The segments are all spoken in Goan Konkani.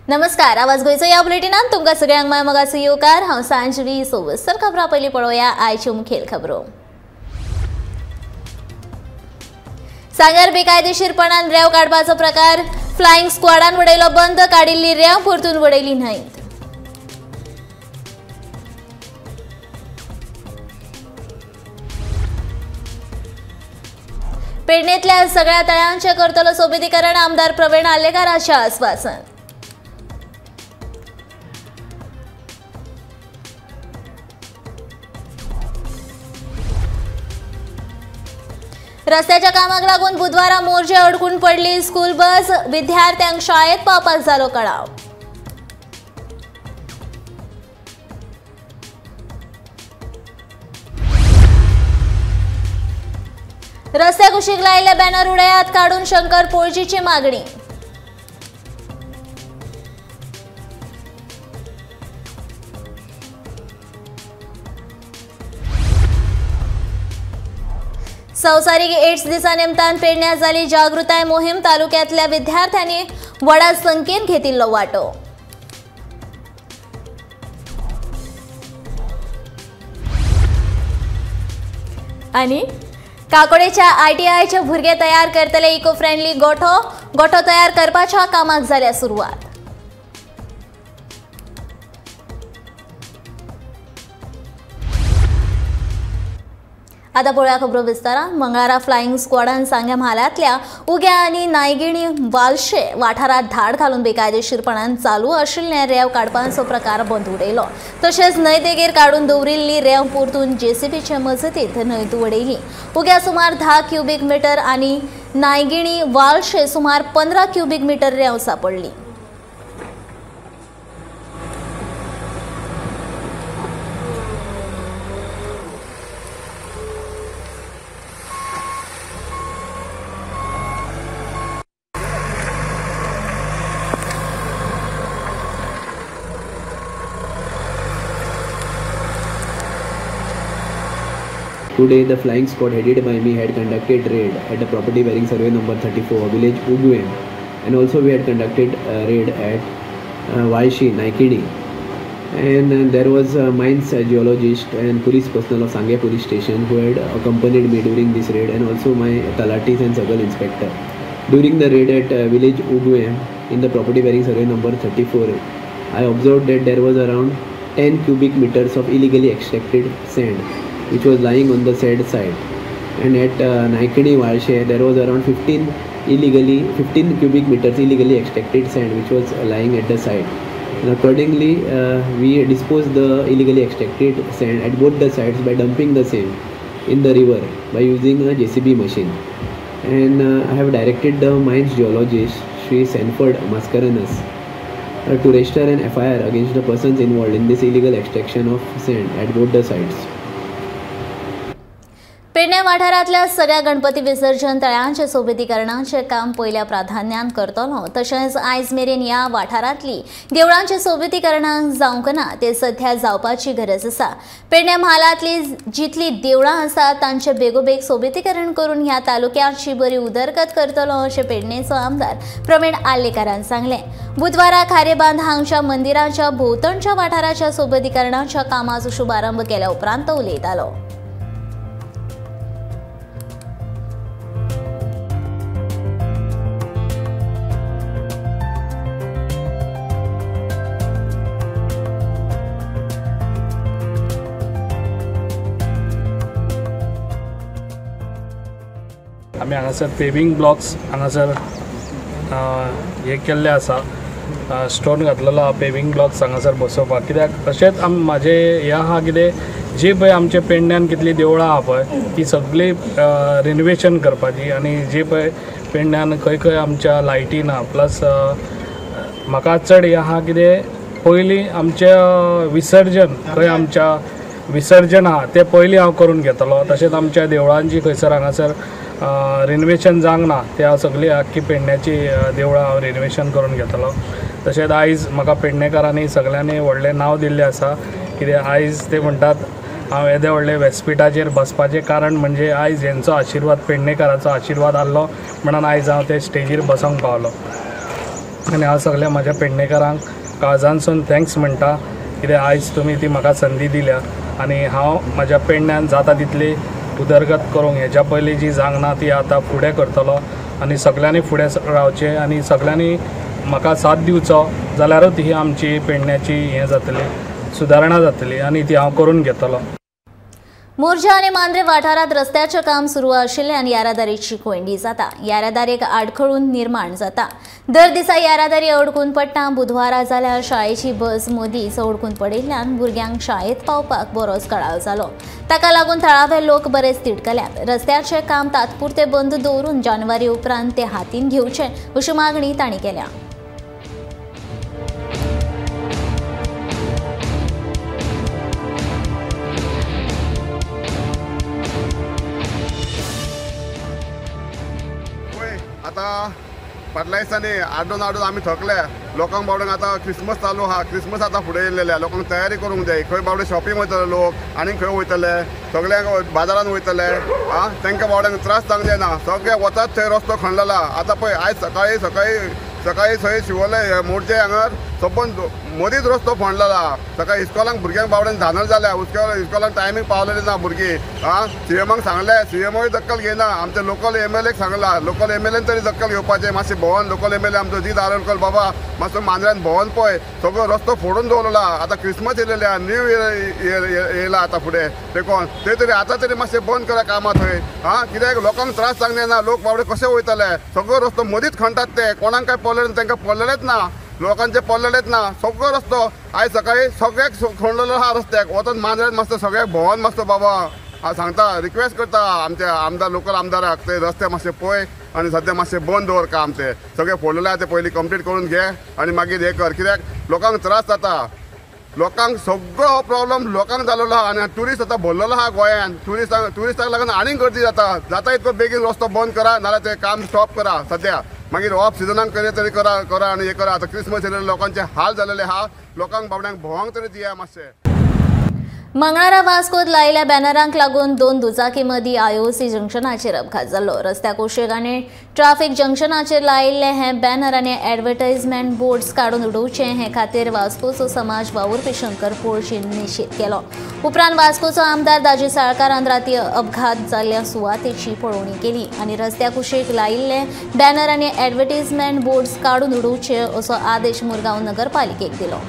नमस्कार, आवाज गोंयचो ह्या बुलेटिनात तुमकां सगळ्यांक माय मोगाचो येवकार। हांव सांजवी सोबसर खबरां पयलीं पळोवया आयच्यो मुखेल खबरो। सांग्यार बेकायदेशीरपणान रेंव काडपाचो प्रकार, फ्लायिंग स्क्वॉडान वडयलो बंद, काडिल्ली रेंव परतून वडयली न्हंयत। पेडणेंतल्या सगळ्या तळ्यांचें करतलो सोबितीकरण, आमदार प्रवीण आर्लेकाराचें आस्वासन। रस्त्याच्या कामाक लागून बुधवारा मोरजे अडकून पडली स्कूल बस, विद्यार्थ्यांक शाळेत पावपाक जालो कळाव। रस्त्या कुशीक लायिल्ले बॅनर उडयात काडून शंकर पोळजीची मागणी। संवसारीक एड्स दिसा निमतान पेडण्यां जाली जागृताय मोहीम, तालुक्यांतल्या विद्यार्थ्यांनी व्हडा संख्येन घेतिल्लो वांटो। आनी काकोडेच्या आयटीआयचे भुरगे तयार करतले इको फ्रेंडली गोठो, गोठो तयार करपाच्या कामाक जाल्या सुरवात। आता पळोवया खबरो विस्तारान। मंगळारा फ्लायिंग स्क्वॉडान सांग्या म्हालांतल्या उग्या आनी नायगिणी वालशे वाठारांत धाड घालून बेकायदेशीरपणान चालू आशिल्ले रेंव काडपाचो प्रकार बंद उडयलो। तशेंच न्हंय देगेर काडून दवरिल्ली रेंव परतून जेसीबीचे मजतीन न्हंयत उडयली। उग्या सुमार 10 क्युबीक मिटर आनी नायगिणी वालशे सुमार 15 क्युबीक मिटर रेंव सापडली। Today, the flying squad headed by me had conducted raid at the property bearing survey number 34, village Uguem, and also we had conducted a raid at Valshi, Naikini. And there was a mines geologist and police personnel of Sanguem police station who had accompanied me during this raid, and also my talatis and circle inspector. During the raid at village Uguem in the property bearing survey number 34, I observed that there was around 10 cubic meters of illegally extracted sand which was lying on the said site, and at Naikini Valshe there was around 15 cubic meters illegally extracted sand which was lying at the site. And accordingly, we disposed the illegally extracted sand at both the sites by dumping the same in the river by using a JCB machine. And I have directed the mines geologist Shri Sanford Mascarenhas to register an FIR against the persons involved in this illegal extraction of sand at both the sites. Pedne वाठारांतल्या सगळ्या गणपती विसर्जन तळ्यांचे सोबितीकरणाचें काम पयल्या प्राधान्यान करतलो। तशेंच आयज मेरेन ह्या वाठारांतली देवळांचें सोबितीकरणां जावंक ना, ते सध्या जावपाची गरज आसा। पेडणे म्हालांतली जितली देवळां आसात तांचें बेगोबेग सोबितीकरण करून ह्या तालुक्याची बरी उदरगत करतलो अशें पेडणेचो आमदार प्रवीण आर्लेकारान सांगलें। बुधवारा खारेबांद हांगच्या मंदिराच्या भोंवतणच्या वाठाराच्या सोबितीकरणाच्या कामाचो शुभारंभ केल्या उपरांत तो उलयतालो। आमी हांगासर पेविंग ब्लॉक्स हांगासर हे केल्ले आसा, स्टोन घातलेलो आहा पेविंग ब्लॉक्स हांगासर बसोवपाक। कित्याक तशेंच आम म्हाजें हें आहा कितें जी पळय आमच्या पेडण्यान कितलीं देवळां आहा पळय ती सगळीं रिनोवेशन करपाची, आनी जी पळय पेडण्यान खंय खंय आमच्या लायटी ना, प्लस म्हाका चड हें आहा कितें पयलीं आमचें विसर्जन खंय आमच्या विसर्जन आहा तें पयलीं हांव करून घेतलो। तशेंच आमच्या देवळांची खंयसर हांगासर रिनोवेशन जावंक ना ते हांव सगळी आख्खी पेडण्याची देवळां हांव रिनोवेशन करून घेतलो। तशेंच आयज म्हाका पेडणेकारांनी सगळ्यांनी व्हडलें नांव दिल्लें आसा, कित्याक आयज ते म्हणटात हांव येदे व्हडले व्यासपिठाचेर बसपाचें कारण म्हणजे आयज हेंचो आशिर्वाद, पेडणेकाराचो आशिर्वाद आहलो म्हणून आयज हांव ते स्टेजीर बसोंक पावलो। आनी हांव सगल्या म्हाज्या पेडणेकारांक काळजांसून thanks म्हणटा कित्याक आयज तुमी ती म्हाका संदी दिल्या आनी हांव म्हाज्या पेडण्यान जाता तितली उदरगत करूंक हेज्या पयलीं जी जावंक ना ती आतां फुडें करतलो आनी सगल्यांनी फुडें रावचें आनी सगल्यांनी म्हाका साथ दिवचो जाल्यारूच ही आमची पेडण्याची हें जातली, सुदारणा जातली आनी ती हांव करून घेतलो। मोरजा आनी मांद्रे वाठारांत रस्त्याचें काम सुरू आशिल्ल्यान येरादारीची कोंयडी जाता। येरादारीक आडखळून निर्माण जाता। दर दिसा येरादारी अडकून पडटा। बुधवारा जाल्यार शाळेची बस मदींच अडकून पडिल्ल्यान भुरग्यांक शाळेंत पावपाक बरोच कळाव जालो। ताका लागून थळावे लोक बरेच तिडकल्यात। रस्त्याचें काम तात्पुरतें बंद दवरून जानेवारी उपरांत ते हातीन घेवचें अशी मागणी तांणी केल्या। आतां फाटल्या दिसांनी आड्डून आड्डून आमी थकले। लोकांक बावड्यांक आतां क्रिसमस चालू आहा, क्रिसमस आतां फुडें येयलेले, लोकांक तयारी करूंक जाय। खंय बावडे शॉपिंग वयतले लोक आनी खंय वयतले, सगळ्यांक बाजारान वयतले। आं, तांकां बावड्यांक त्रास जावंक जायना। सगळे वतात थंय रस्तो खणलेला। आतां पळय आयज सकाळीं सकाळीं सकाळीं थंय शिवोले मोडचे हांगर सबंद मदींच रस्तो फोंडलेला। सकाळीं इस्कॉलांक भुरग्यांक बावड्यांक धानर जाल्या, इस्कॉलांक टायमींग पावलेले ना भुरगीं। आं, सीएमाक सांगलें, सीएमूय दखल घेयना। आमचे लोकल एमएलएक सांगला, लोकल एमएलएन तरी दखल घेवपाचें। मातशें भोंवन लोकल एमएलए आमचो जीत आरोलकर बाबा मातसो मांद्र्यान भोंवन पळय, सगळो रस्तो फोडून दवरला। आतां क्रिसमस येयलेले, न्यू इयर येयला आतां फुडें, देखून ते तरी आतां तरी मातशें बंद करा कामां थंय। आं, कित्याक लोकांक त्रास जावंक जायना। लोक बावडे कशे वयतले, सगळो रस्तो मदींच खणटात ते, कोणाक काय पडलेले तांकां पडलेलेच ना, लोकांचे पडलेलेच ना। सगळो रस्तो आयज सकाळीं सगळ्याक खणलेलो आहा रस्त्याक। वचून मांद्र्यान मातसो सगळ्याक भोंवन मातसो बाबा हांव सांगता, रिक्वेस्ट करता आमच्या आमदार लोकल आमदाराक, ते रस्ते मातशे पळय आनी सद्या मातशें बंद दवर काम। ते सगळे फोडलेले आहा ते पयलीं कंप्लीट करून घे आनी मागीर हें कर, कित्याक लोकांक त्रास जाता। लोकांक सगळो हो प्रॉब्लम लोकांक जालेलो आहा आनी ट्युरिस्ट आतां भरलेलो आहा गोंयान। ट्युरिस्टांक लागून आनीक गर्दी जाता। जाता इतको बेगीन रस्तो बंद करा, नाजाल्यार तें काम स्टॉप करा सद्या। मागीर ऑफ सिजनाक करे तरी करा करा आनी हें करा। आतां क्रिसमस येयलेले लोकांचे हाल जालेले आहा, लोकांक बाबड्यांक भोंवंक तरी दिया मातशें। मंगळारा वास्कोत लायिल्ल्या बॅनरांक लागून दोन दुचाकी मदीं आयओसी जंक्शनाचेर अपघात जालो। रस्त्या कुशीक आनी ट्राफिक जंक्शनाचेर लायिल्ले हे बॅनर आनी ॲडव्हर्टायजमेंट बोर्ड्स काडून उडोवचे हे खातीर वास्कोचो समाज वावुरपी शंकर पोळशीन निशेध केलो। उपरांत वास्कोचो आमदार दाजी साळकारान राती अपघात जाल्ल्या सुवातेची पळोवणी केली आनी रस्त्या कुशीक लायिल्ले बॅनर आनी ॲडव्हर्टायजमेंट बोर्ड्स काडून उडोवचे असो आदेश मुरगांव नगरपालिकेक दिलो।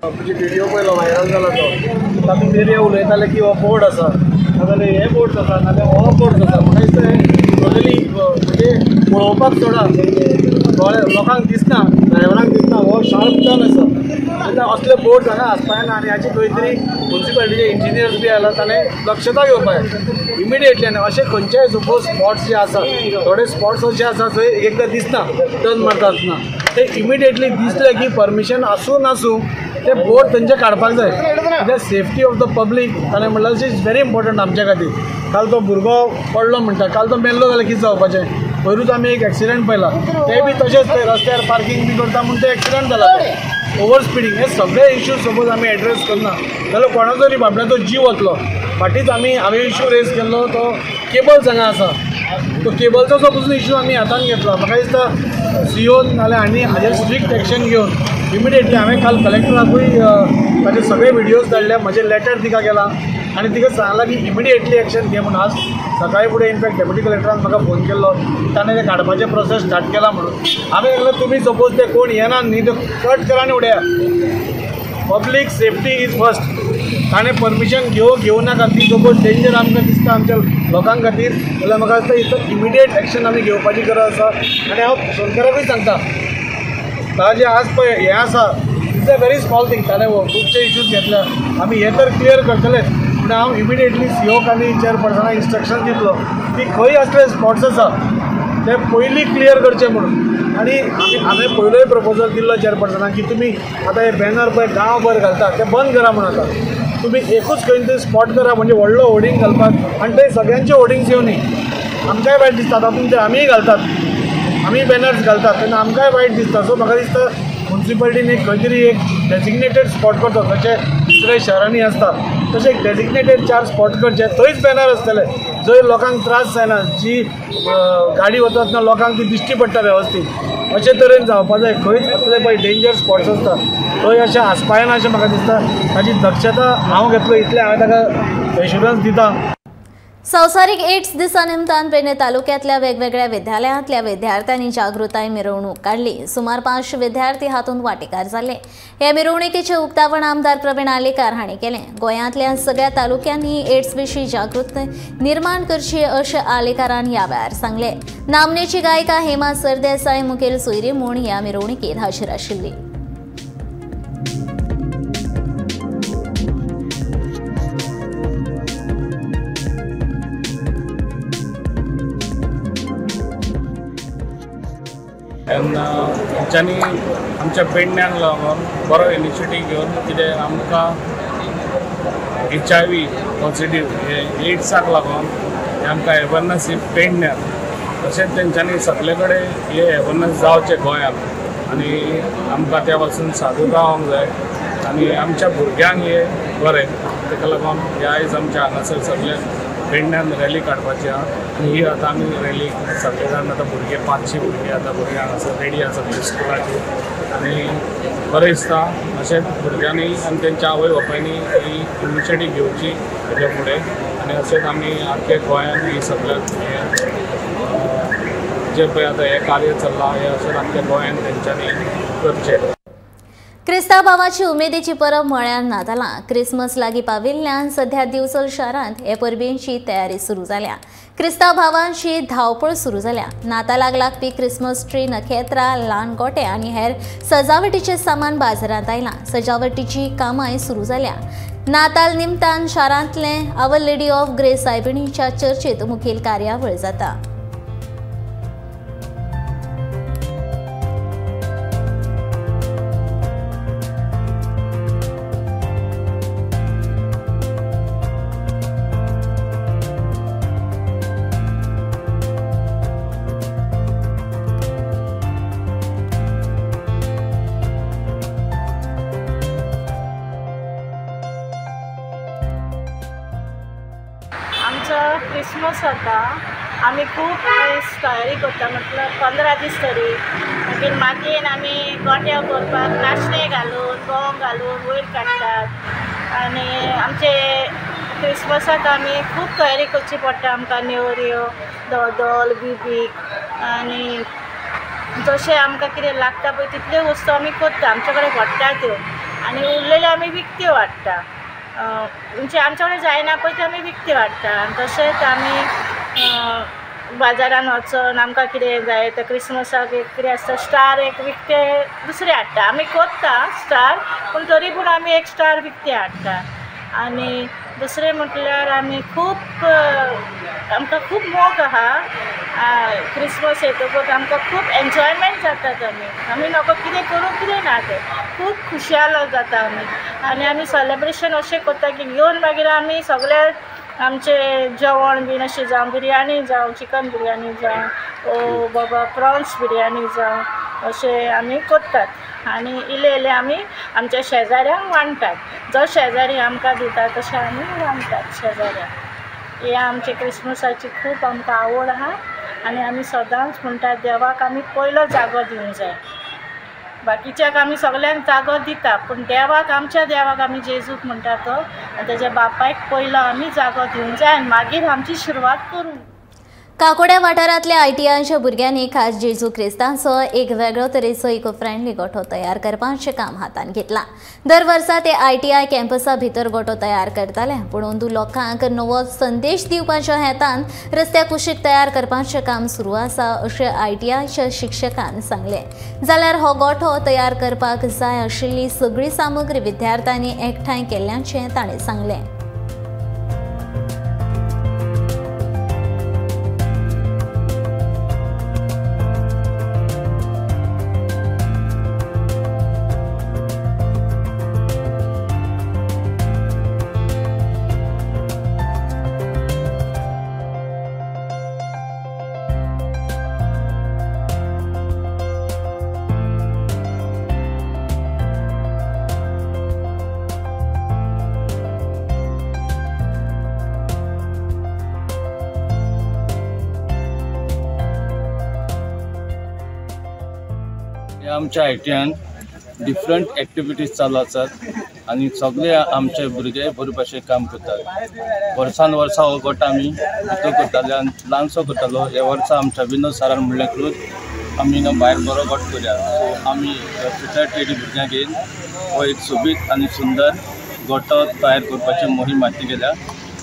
म्हणजे व्हिडिओ पयलो व्हायरल जाला तो, तातूंत एरिया उलयताले की हो बोर्ड आसा, नाजाल्यार हे बोर्ड्स आसा, नाजाल्यार हो बोर्ड्स आसा। म्हाका दिसता हें टोटली म्हणजे पळोवपाक सोडा, दोळे लोकांक दिसना, ड्रायव्हरांक दिसना, हो शार्प टर्न आसा। तेन्ना असले बोर्ड्स हांगा आसपाक जायना आनी हाची खंय तरी मुन्सिपालिटीचे इंजिनियर्स बी आयला ताणें दक्षता घेवपाक जाय इमिडिएटली। आनी अशे खंयचेय सपोज स्पॉट्स जे आसा, थोडे स्पॉट्स अशे आसा थंय एकदां दिसना टर्न मारता आसतना, ते इमिडिएटली दिसले की परमिशन आसूं नासूं ते बोर्ड तेंचे काडपाक जाय। कित्याक सेफ्टी ऑफ the public ताणें म्हणल्यार is very important आमच्या खातीर। काल तो भुरगो पडलो म्हणटा, काल तो मेल्लो जाल्यार कितें जावपाचें? पयरूच आमी एक एक्सिडंट पळयला, ते बी तशेंच ते रस्त्यार पार्कींग बी करता म्हूण ते एक्सिडंट जाला, ओवर स्पिडींग। हे सगळे इश्यू सपोज आमी एड्रेस करना जाल्यार कोणाचो तरी बाबड्याचो जीव वतलो। फाटींच आमी हांवें इश्यू रेज केल्लो तो केबल्स हांगा आसा, तो केबल्सचो पसून इश्यू आमी हातान घेतला। म्हाका दिसता सीओन नाल्यार आनी हाजेर स्ट्रिक्ट एक्शन घेवन इमिडिएटली हांवें काल कलेक्टराकूय ताजे सगळे व्हिडियोज धाडले, म्हजें लेटर तिका गेला आनी तिका सांगलां की इमिडिएटली एक्शन घे म्हूण। आज सकाळीं फुडें इनफॅक्ट डेप्युटी कलेक्टरान म्हाका फोन केल्लो, ताणें तें काडपाचें प्रोसेस स्टार्ट केला म्हणून। हांवें सांगलें तुमी सपोज ते कोण येना न्ही ते कट करा आनी उडया, पब्लीक सेफ्टी is first. ताणें परमिशन घेवं घेवं नाका, ती सपोज डेंजर आमकां दिसता आमच्या लोकां खातीर जाल्यार म्हाका दिसता इतलो इमिडिएट एक्शन आमी घेवपाची गरज आसा। आनी हांव सरकाराकूय सांगता, ताजें आज पळय हें आसा, it's a very small thing. ताणें खुबशे इश्यूज घेतल्या, आमी हे तर क्लियर करतलेच, पूण हांव इमिडिएटली सीओक आनी चेअरपर्सनाक इन्स्ट्रक्शन दितलो की खंय असले स्पॉट्स आसा ते पयलीं क्लियर करचे म्हणून। आनी आमी हांवें पयलोय प्रपोजल दिल्लो चेअरपर्सनाक की तुमी आतां हे बॅनर पळय गांवभर घालता ते बंद करा म्हणून। आतां तुमी एकूच खंय तरी स्पॉट करा, म्हणजे व्हडलो होर्डिंग घालपाक, आनी ते सगळ्यांचे होर्डिंग्स येवनी आमकांय वायट दिसता। तातूंत ते आमीय घालतात, आमी बॅनर्स घालतात तेन्ना आमकांय वायट दिसता। सो म्हाका दिसता मुन्सिपालिटीन एक खंय तरी एक डेजिग्नेटेड स्पॉट करचो, जशें दुसऱ्या शहरांनी आसता तशें एक डेजिग्नेटेड 4 स्पॉट करचे, थंयच बॅनर आसतले जंय लोकांक त्रास जायना, जी गाडी वता लोकांक ती दिश्टी पडटा वेवस्थीत, अशे तरेन जावपा जाय. खंयच असले पळय डेंजर स्पॉट्स आसता थंय अशें आसपायना अशें म्हाका दिसता. ताची दक्षता हांव घेतलो इतलें हांवें ताका एश्युरन्स दिता. संवसारीक एड्स दिसा निमतान पेडणे तालुक्यांतल्या वेगवेगळ्या विद्यालयांतल्या विद्यार्थ्यांनी जागृताय मिरवणूक काडली. सुमार 500 विद्यार्थी हातूंत वांटेकार जाले. हे मिरवणुकीचें उक्तावण आमदार प्रवीण आर्लेकार हांणी केलें. गोंयांतल्या सगळ्या तालुक्यांनी एड्स विशीं जागृताय निर्माण करची अशें आर्लेकारान ह्या वेळार सांगलें. नामनेची गायिका हेमा सरदेसाय मुखेल सोयरी म्हूण ह्या मिरवणुकीत हाजीर आशिल्ली. तेंच्यांनी आमच्या पेडण्यांक लागून बरो इनिशिएटीव घेवन कितें आमकां HIV positive हे एड्साक लागून आमकां अवेरनस ही पेडण्याक, तशेंच तेंच्यांनी सगळे कडेन हे अवेरनस जावचें गोंयांत आनी आमकां त्या पासून सादूर रावंक जाय आनी आमच्या भुरग्यांक हे बरें, ताका लागून हे आयज आमच्या हांगासर सगळे पेडण्यान रॅली काडपाची आहा आनी ही आतां आमी रॅली सगळे जाण आतां भुरगे 500 भुरगे आतां भुरगे हांगासर रेडी आसा सगळे स्कुलाचे आनी बरें दिसता. अशेंच भुरग्यांनी आनी तेंच्या आवय बापायनी ही इनिशिएटीव घेवची हेच्या फुडें आनी अशेंच आमी आख्खे गोंयांत ही सगळ्याक हें जें पळय आतां हें कार्य चल्लां हें अशेंच आख्खे गोंयांत तेंच्यांनी करचें. क्रिस्तांव भावाची उमेदीची परब म्हळ्यार नातालां. क्रिसमस लागीं पाविल्ल्यान सध्या दिवचल शारांत हे परबेची तयारी सुरू जाल्या. क्रिस्तांव भावांची धांवपळ सुरू जाल्या. नातालाक लागपी क्रिसमस ट्री, नखेत्रां, ल्हान गोटे आनी हेर सजावटीचें सामान बाजारांत आयलां. सजावटीची कामांय सुरू जाल्या. नाताल निमतान शारांतलें our lady of grace सायबिणीच्या चर्चेत मुखेल कार्यावळ जाता. क्रिसमस जाता आमी खूब दीस तयारी करता, म्हटल्यार 15 दीस तरी. मागीर मातयेन आमी गोट्या करपाक नाशणे घालून गंव घालून वयर काडटात आनी आमचे क्रिसमसाक आमी खूब तयारी करची पडटा. आमकां नेवऱ्यो, दोदोल, बिबीक आनी जशें आमकां कितें लागता पळय तितल्यो वस्तू आमी करता. आमचे कडेन घडटा त्यो आनी उरलेल्यो आमी विकत्यो हाडटा, म्हणजे आमच्या कडेन जायना पळय त्यो आमी विकत्यो हाडटा. आनी तशेंच आमी बाजारान वचून आमकां कितें जाय तें क्रिसमसाक एक कितें आसता स्टार एक विकते दुसरें हाडटा. आमी करता स्टार, पूण तरी पूण आमी एक स्टार विकते हाडटा. आनी दुसरें म्हटल्यार आमी खूब आमकां खूब मोग आहा. क्रिसमस येतकूच आमकां खूब एन्जॉयमेंट जातात. आमी आमी नको कितें करूं कितें ना तें खूब खुशाल जाता आमी. आनी आमी सेलेब्रेशन अशें करता की येवन मागीर आमी सगळे आमचे जेवण बीन अशें जावं, बिरयानी जावं, चिकन बिरयानी जावं, ओ बाबा प्रॉन्स बिरयानी जावं, अशें आमी करतात. आनी इल्ले इल्ले आमी आमच्या शेजाऱ्यांक वांट्टात. जो शेजारी आमकां दिता तशें आमी वांट्टात शेजाऱ्यांक. हे आमचे क्रिसमसाची खूब आमकां आवड आहा आनी आमी सदांच म्हणटा देवाक आमी पयलो जागो दिवंक जाय. बाकीच्याक आमी सगल्यांक जागो दिता, पूण देवाक, आमच्या देवाक आमी जेजूक म्हणटा तो आनी तेज्या बापायक पयलो आमी जागो दिवंक जाय आनी मागीर आमची सुरवात करूंक. काकोड्या वाठारांतल्या आयटीआयच्या भुरग्यांनी खास जेजू क्रिस्तांचो एक वेगळो तरेचो इको फ्रेंडली गोठो तयार करपाचें काम हातांत घेतलां. दर वर्सा ते आयटीआय कॅम्पसा भितर गोठो तयार करताले, पूण अंदू लोकांक नवो संदेश दिवपाच्या हेतान रस्त्या कुशीक तयार करपाचें काम सुरू आसा अशें आयटीआयच्या शिक्षकान सांगलें. जाल्यार हो गोठो तयार करपाक जाय आशिल्ली सगळी सामग्री विद्यार्थ्यांनी एकठांय केल्ल्याचें ताणें सांगलें. आमच्या आयटीआन डिफरंट एक्टिविटीज चालू आसात आनी सगळे आमचे भुरगे बरे भाशेन काम करतात. वर्सान वर्सा हो गट आमी भितर करताले आनी ल्हानसो करतालो. ह्या वर्सा आमच्या विनोद सरान म्हणलें कृत आमी हिंगा भायर बरो गट करया. सो आमी फिटर ट्रेडी भुरग्यांक घेवन हो एक सोबीत आनी सुंदर गोटो तयार करपाची मोहीम हाती गेल्या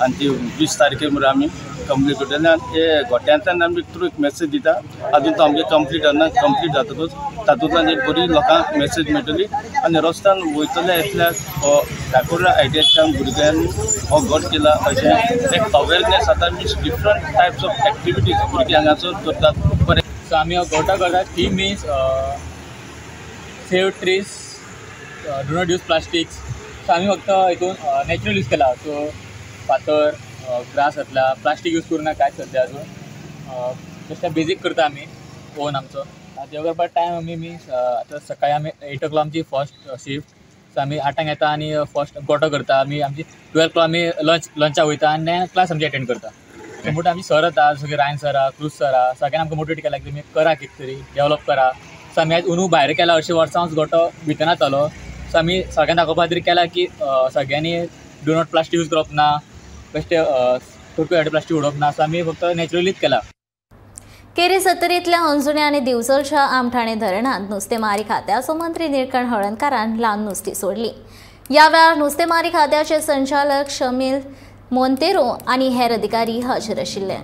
आनी ती 20 तारखे मेरेन आमी कंप्लीट करतले. आनी ते गोट्यांतल्यान आमी थ्रू एक मॅसेज दिता. आजून तो आमगे कंप्लीट जाना, कंप्लीट जातकूच तातूंतल्यान एक बरी लोकांक मॅसेज मेळटली आनी रस्त्यान वयतले येतल्याक हो टाकोरा आयटीआयच्यान भुरग्यांनी हो गट केला अशें एक अवेरनेस आतां means different types of activities भुरगीं हांगासर करतात. बरें, सो आमी हो गोटो करतात. Theme means save trees, do not use plastics. So आमी फक्त हितून नॅचरल यूज केला. सो फातर, ग्रास घातला, प्लास्टीक यूज करूं ना कांयच सद्या अजून. तशें बेजीक करता आमी ओन आमचो. देव करपा टायम आमी मिन्स आतां सकाळी आमी 8 o'clock आमची फर्स्ट शिफ्ट. सो आमी 8 येता आनी फर्स्ट गोटो करता आमी. आमची 12 o'clock आमी लंचाक वयता आनी 9 क्लास आमची अटेंड करता. सो मोटे आमची सर येता, सगळे रायन सर आहा, क्रूज सर आहा, सगळ्यांनी आमकां मोटिवेट केला की तुमी करा कितें तरी, डेवलप करा. सो आमी आयज अंदू भायर केला. अशें वर्सां गोटो भितर जातालो. सो आमी सगळ्यांक दाखोवपा खातीर केला की सगळ्यांनी do not plastic use करप ना, बेश्टे टोटल प्लास्टीक उडोवप ना. सो आमी फक्त नॅचरलीच केला. केरी सत्तरींतल्या अंजुणे आनी दिवचलच्या आमठाणे धरणांत नुस्तेमारी खात्याचो मंत्री निळकंठ हळर्णकारान ल्हान नुस्ती सोडली. ह्या वेळार नुस्तेमारी खात्याचे संचालक शमील मोंतेरो आनी हेर अधिकारी हजर आशिल्ले.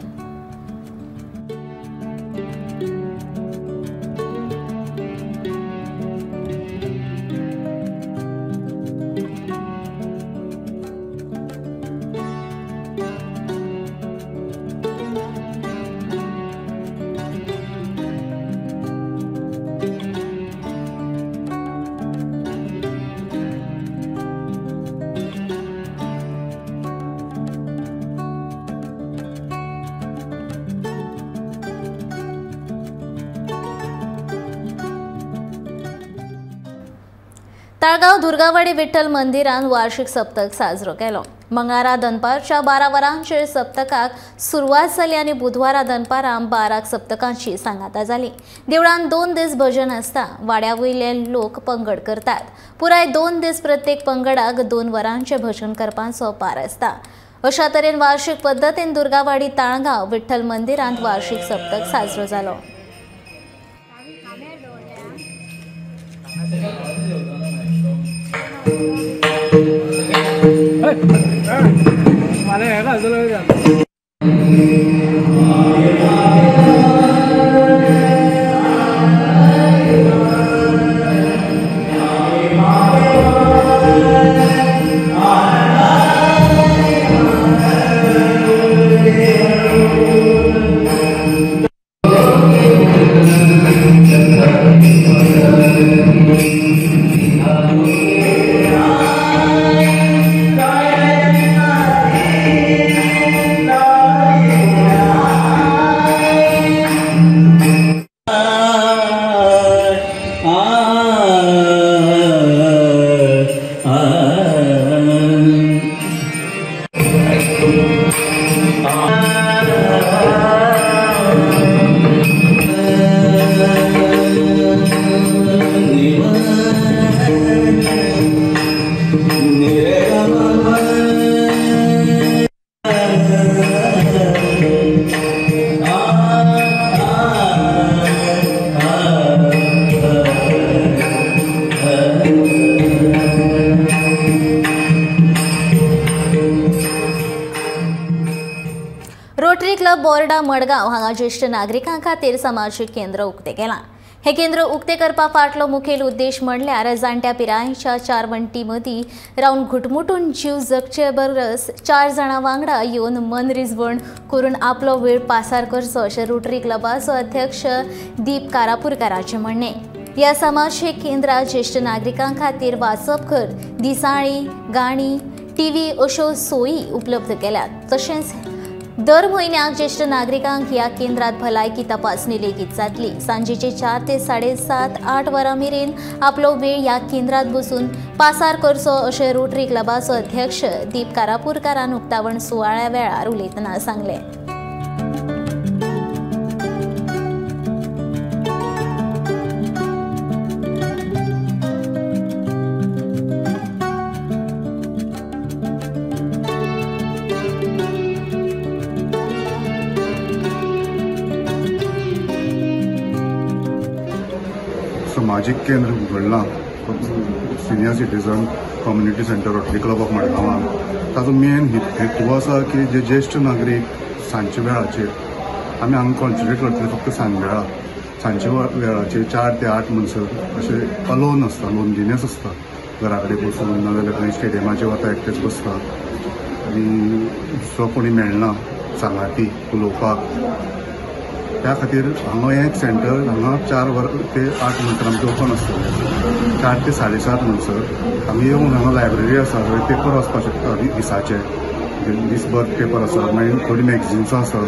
ताळगांव दुर्गावाडी विठ्ठल मंदिरान वार्षिक सप्तक साजरो केलो. मंगळारा दनपारच्या 12 वरांचेर सप्तकाक सुरवात जाली आनी बुधवारा दनपारां 12 सप्तकांची सांगाता जाली. देवळान 2 दीस भजन आसता. वाड्या वयले लोक पंगड करतात. पुराय 2 दीस प्रत्येक पंगडाक 2 वरांचें भजन करपाचो पार आसता. अशा तरेन वार्षिक पद्दतीन दुर्गावाडी ताळगांव विठ्ठल मंदिरांत वार्षिक सप्तक साजरो जालो. रोटरी क्लब बोर्डा मडगांव हांगा ज्येष्ठ नागरिकां खातीर समाजीक केंद्र उक्ते केलां. हे केंद्र उक्ते करपा फाटलो मुखेल उद्देश म्हणल्यार जाणट्या पिरायेच्या 4 वण्टी मदीं रावन घुटमुटून जीव जगचे बरस 4 जाणां वांगडा येवन मन रिजवण करून आपलो वेळ पासार करचो अशें रोटरी क्लबाचो अध्यक्ष दीप कारापूरकाराचें म्हणणें. ह्या समाजीक केंद्रात ज्येष्ठ नागरिकां खातीर वाचपघर, दिसाळीं, गाणी, टीव्ही अश्यो सोयी उपलब्ध केल्यात. तशेंच दर म्हयन्याक ज्येष्ठ नागरिकांक ह्या केंद्रात भलायकी तपासणी लेगीत जातली. सांजेचे 4 ते 7:30-8 वरां मेरेन आपलो वेळ ह्या केंद्रात बसून पासार करचो अशें रोटरी क्लबाचो अध्यक्ष दीप कारापूरकारान उक्तावण सुवाळ्या वेळार उलयतना सांगलें. सामाजीक केंद्र उगडलां senior citizen community centre Rotary club of मडगांवान ताजो मेन हेतू आसा की जे ज्येश्ठ नागरीक सांजच्या वेळाचेर आमी हांगा कॉन्सन्ट्रेट करतले फक्त सांजवेळा सांजच्या वेळाचेर 4 ते 8 म्हणसर अशें अलोन आसता, लोनलीनेस आसता, घरा कडेन बसून ना जाल्यार खंय स्टेडियमाचेर वता एकटेच बसता आनी दुसरो कोणी मेळना सांगाती उलोवपाक. त्या खातीर हांगा हें एक सेंटर हांगा 4 ते 8 म्हणसर आमचें ओपन आसतलें, 4 ते 7:30 म्हणसर आमी येवन हांगा लायब्ररी आसा थंय पेपर वाचपाक शकता दिसाचे, दिसभर पेपर आसा, मागीर थोडी मॅगझिन्सां आसा,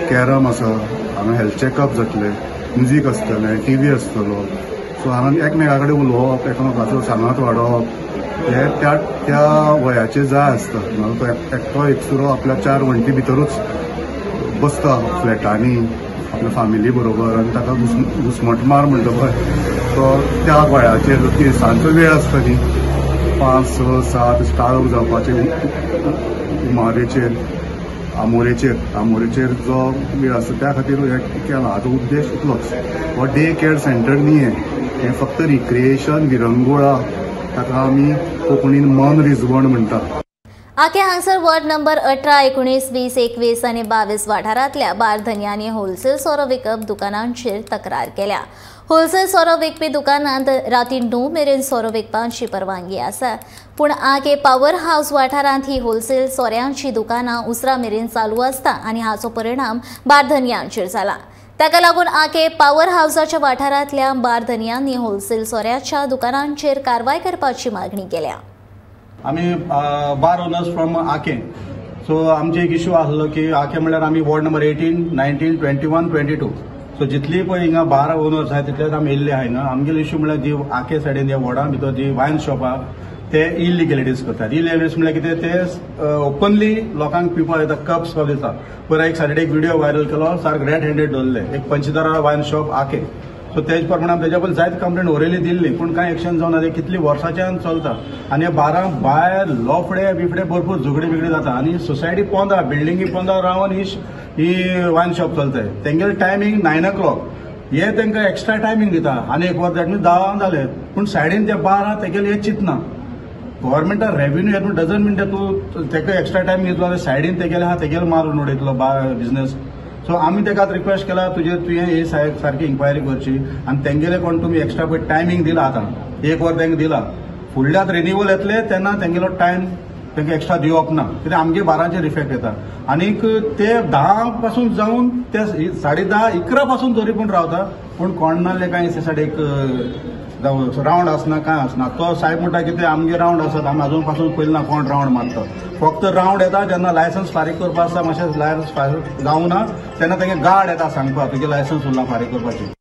कॅरम आसा, हांगा हेल्थ चॅकअप जातलें, म्युजीक आसतलें, टीव्ही आसतलो. सो हांगा एकमेका कडेन उलोवप, एकामेकाचो सांगात वाडोवप हे त्या त्या वयाचेर जाय आसता. तो एकटो एकसुरो आपल्या 4 वण्टी भितरूच बसता फ्लॅटांनी आपल्या फॅमिली बरोबर आनी ताका घुस्मटमार म्हणटा पळय तो त्या वयाचेर तिनसांजचो वेळ आसता न्ही 5, 6, 7 काळोख जावपाचे उमारेचेर आमोरेचेर जो वेळ आसता त्या खातीर हें केलां. आतां उद्देश इतलोच, हो डे केअर सेंटर न्ही, हें फक्त रिक्रिएशन विरंगुळा, ताका आमी कोंकणीन मन रिजवण म्हणटा. आके हांगसर वॉर्ड नंबर 18, 19, 20, 21 आनी 22 वाठारांतल्या बार धनयांनी होलसेल सोरो विकप दुकानांचेर तक्रार केल्या. होलसेल सोरो विकपी दुकानांत राती 9 मेरेन सोरो विकपाची परवानगी आसा, पूण आके पावर हावस वाठारांत ही होलसेल सोऱ्यांची दुकानां उसरा मेरेन चालू आसता आनी हाचो परिणाम बार धनयांचेर जाला. ताका लागून आके पावर हावसाच्या वाठारांतल्या बार धनयांनी होलसेल सोऱ्याच्या दुकानांचेर कारवाय करपाची मागणी केल्या. आमी बार ओनर्स फ्रॉम आके, सो आमचे एक इशू आसलो की आके म्हणल्यार आमी वॉर्ड नंबर 18, 19, 21, 22, सो जितली पळय हिंगा बार ओनर्स आहाय तितलेच आमी येयल्ले आहाय हिंगा. आमगेलो इशू म्हणल्यार जी आके सायडीन ह्या वॉर्डा भितर जी वायन शॉप आहा ते इलिगलिटीज करतात. इलिगलिटीज म्हणल्यार कितें, ते ओपनली लोकांक पिवपाक दिता, कप्स दिता. पयर एक सॅटर्डे एक व्हिडिओ व्हायरल केलो, सारको रेड हँडेड दवरले एक पंचदारा वायन शॉप आके. सो तेज प्रमाणे तेज्या पयलीं जायत कंप्लेन ओरली दिल्ली पूण कांय एक्शन जावना. ते कितली वर्सांच्यान चलता आनी बारा भायर लोफडे बिफडे भरपूर झगडी बिगडी जाता आनी सोसायटी पोंदा बिल्डिंगी पोंदा रावन ही वायन शॉप चलता. तेंगेले टायमींग 9 o'clock, हे तांकां एक्स्ट्रा टायमींग दिता आनी एक वर that means 10 जाले, पूण सायडीन ते बार आहा तेगेले हे चिंतना. गव्हर्मेंटा रेव्हेन्यू येता डजन मीन तूं तेका एक्स्ट्रा टायम दितलो जाल्यार सायडीन तेगेले आहा तेगेले मारून उडयतलो बार बिजनेस. सो आमी तेका रिक्वेस्ट केला तुजेर तुवें ही सारकी इन्क्वायरी करची आनी तेंगेले कोण तुमी एक्स्ट्रा पळय टायमींग दिला, आतां 1 वर तांकां दिला, फुडल्या आतां रिन्युअल येतले तेन्ना तेंगेलो टायम तांकां एक्स्ट्रा दिवप ना, कित्याक आमगे बारांचेर इफेक्ट येता. आनीक ते 10 पासून जावन ते 10:30, 11 पासून तरी पूण रावता, पूण कोण नासले कांय साडे एक रावंड आसना कांय आसना. तो साहेब म्हणटा की ते आमगे रावंड आसात, आमी अजून पासून पयलीं ना कोण रावंड मारता, फक्त रावंड येता जेन्ना लायसन्स फारीक करपा आसता, मातशें लायसन्स फारीक जावना तेन्ना तेंगे गार्ड येता सांगपाक तुगे लायसन्स उरला फारीक करपाचें.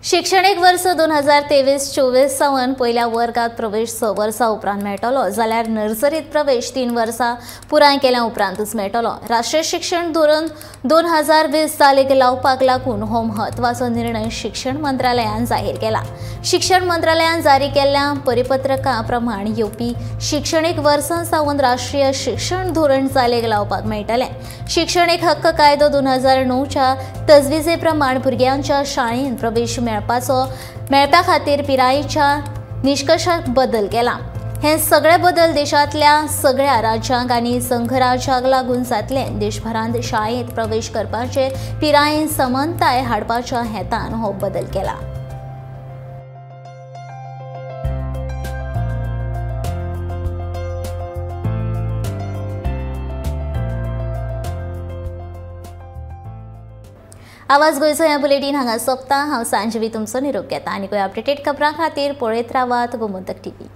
शिक्षणीक वर्स 2023-24 सावन पयल्या वर्गात प्रवेश 6 वर्सां उपरांत मेळटलो, जाल्यार नर्सरीत प्रवेश 3 वर्सां पुराय केल्या उपरांतूच मेळटलो. राष्ट्रीय शिक्षण धोरण 2020 चालीक लावपाक लागून हो म्हत्वाचो निर्णय शिक्षण मंत्रालयान जाहीर केला. शिक्षण मंत्रालयान जारी केल्ल्या परिपत्रका प्रमाण येवपी शिक्षणीक वर्सां सावन राष्ट्रीय शिक्षण धोरण चालीक लावपाक मेळटलें. शिक्षणीक हक्क कायदो 2009च्या तजवीजे प्रमाण भुरग्यांच्या शाळेंत प्रवेश मेळपा खातीर पिरायेच्या निष्कर्षात बदल केला. हे सगळे बदल देशांतल्या सगळ्या राज्यांक आनी संघराज्यांक लागून जातले. देशभरांत शाळेंत प्रवेश करपाचे पिरायेन समानताय हाडपाच्या हेतान हो बदल केला. आवाज गोंयचो हें बुलेटीन हांगा सोंपता. हांव सांजवी तुमचो निरोप घेता आनी कोय अपडेटेड खबरां खातीर पळयत रावात गोमंतक टीव्ही.